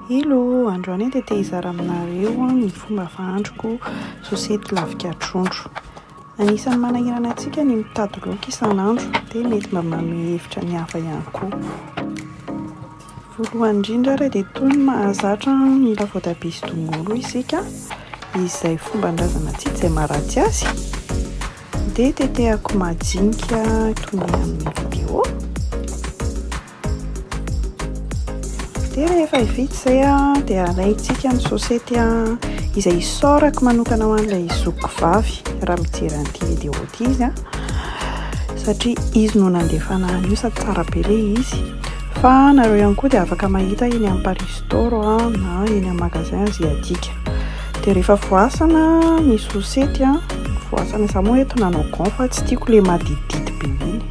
Hello, androany aho dia te hizara aminareo ny fomba fahandroko sosety lavika trondro. Anisan'ny manahirana antsika ny mitady laoka isan'andro dia mety mba manome hevitra ny hafa ihany koa. Voalohany indrindra ary dia toy ny mahazatra mila voatabia sy tongolo isika, izay fomban-drazana antsika izay maharatsy azy. Dia tetehako majinika toy ny amin'ny vidéo. Dia rehefa vita izay dia alaintsika ny sosety izay isaorako manokana ho an'ilay zokiko vavy raha mijery an'ity vidéo ity izy satria izy no nandefa anahy an'io sady tsara be ilay izy. Fa nareo ihany koa dia afaka mahita eny amin'ny Paris Store na eny amin'ny magasin asiatique. Dia rehefa voasana ny sosety, voasana, izaho moa eto nanao gant fa tsy tiako ilay maditidity be iny.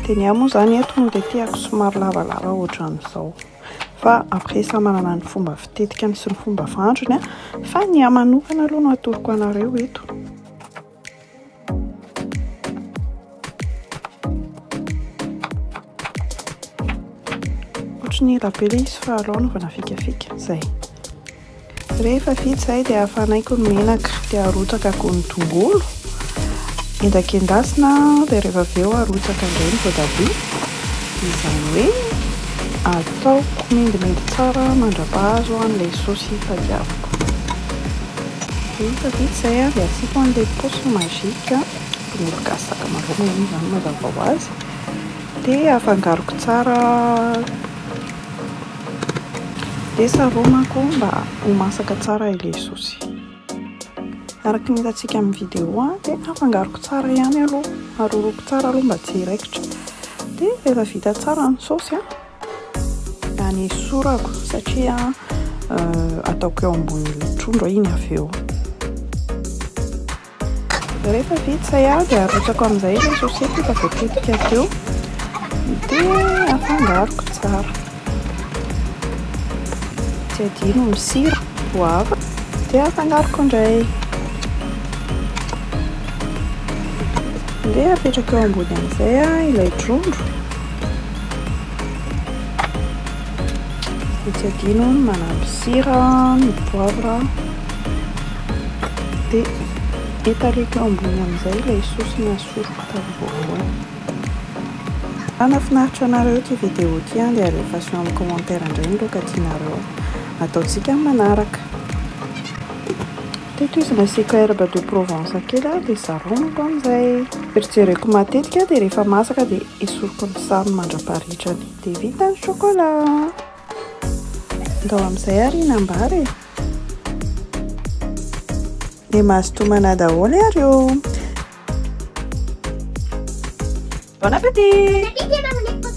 Dia ny ahy moa izany eto no tetehako somary lavalava ohatran'izao. Fa après samy manana ny fomba fitetikany sy ny fomba fahandrony fa ny ahy manokana aloha no atoroko anareo eto. Ohatry ny ela be ilay izy fa aleo anaovana fikafika. Izay. Rehefa vita izay dia afanaiko ny menaka, dia arotsaka koa ny tongolo, endakendasina dia rehefa avy eo arotsaka indray ny voatabia, izany hoe ataoko mendimendy tsara mandra-pahazo an'ilay saosy tadiaviko. Rehefa vita izay dia asiako an'ilay potion magique, tongolo gasy sakamalaho moa izany mazava ho azy, dia afangaroko tsara. Dia saromako mba ho masaka tsara ilay saosy. Araka ny hitantsika amin'ny vidéo dia afangaroko tsara ihany aloha, aroroko tsara aloha mba tsy hiraikitra. Dia rehefa vita tsara ny saosy anesorako satria ataoko eo ambonin'ilay trondro iny avy eo. Rehefa vita izay dia arotsako amin'izay ilay sosety efa voatetika teo dia afangaroko tsara. Tsy adino ny sira, poivre dia afangaroko indray. Dia apetraka eo ambony amin'izay ilay trondro. Dia tsy adino ny manampy sira, ny poivre. Dia etaleko eo ambony amin'izay ilay saosy nasoriko tamin'ny voalohany. Raha nahafinaritra anareo ity vidéo ity dia alefaso eo amin'ny commentaire indray ny laoka tianareo ataontsika amin'ny manaraka. Teto izy nasiako herbe de Provence kely dia saromako amin'izay. Jerijereko matetika dia rehefa masaka dia esoriko ny sarony mandra-paritrany. Dia vita ny chocolat. Ndao amin'izay ary hinam-bary e. Dia mazotoa manà daholo ary ô. Bon appétit! Bon appétit maman.